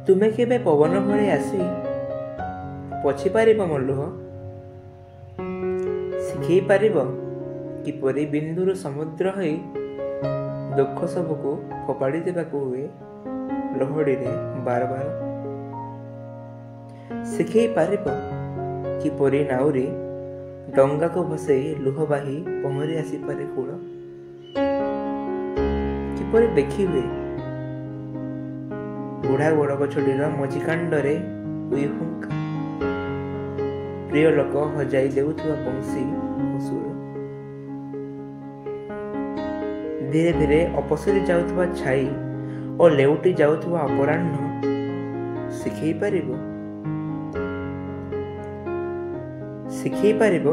ତୁମେ କେବେ ପବନ ଭଳି ଆସି ପୋଛି ପାରିବ ମୋ ଲୁହ? ଶିଖେଇ ପାରିବ କିପରି ବିନ୍ଦୁରୁ ସମୁଦ୍ର ହୋଇ ଦୁଃଖ ସବୁକୁ ଫୋପାଡ଼ି ଦେବାକୁ ହୁଏ ଲହଡ଼ିରେ ବାର ବାର? ଶିଖେଇ ପାରିବ କିପରି ନାଉରୀ ଡଙ୍ଗାକୁ ଭସେଇ ଲୁହ ବାହି ପହଁରି ଆସିପାରେ କୂଳ? କିପରି ଦେଖି ହୁଏ ବୁଢ଼ା ବରଗଛଟିର ମଝିକାଣ୍ଡରେ ଉଇହୁଙ୍କା, ପ୍ରିୟ ଲୋକ ହଜାଇ ଦେଉଥିବା ବଂଶୀ ଓ ସୁର? ଧୀରେ ଧୀରେ ଅପସରି ଯାଉଥିବା ଛାଇ ଓ ଲେଉଟି ଯାଉଥିବା ଅପରାହ୍ନ ଶିଖେଇ ପାରିବ? ଶିଖେଇ ପାରିବ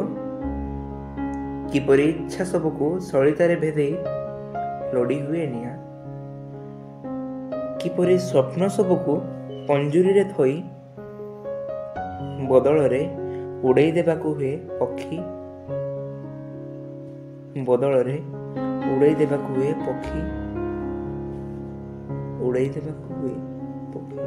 କିପରି ଇଚ୍ଛା ସବୁକୁ ସଳିତାରେ ଭେଦେଇ ଲୋଡ଼ି ହୁଏ ନିଆଁ? କିପରି ସ୍ୱପ୍ନ ସବୁକୁ ପଞ୍ଜୁରୀରେ ଥୋଇ ବଦଳରେ ଉଡ଼େଇ ଦେବାକୁ ହୁଏ ପକ୍ଷୀ? ବଦଳରେ ଉଡ଼େଇ ଦେବାକୁ ହୁଏ ପକ୍ଷୀ, ଉଡ଼େଇ ଦେବାକୁ ହୁଏ ପକ୍ଷୀ।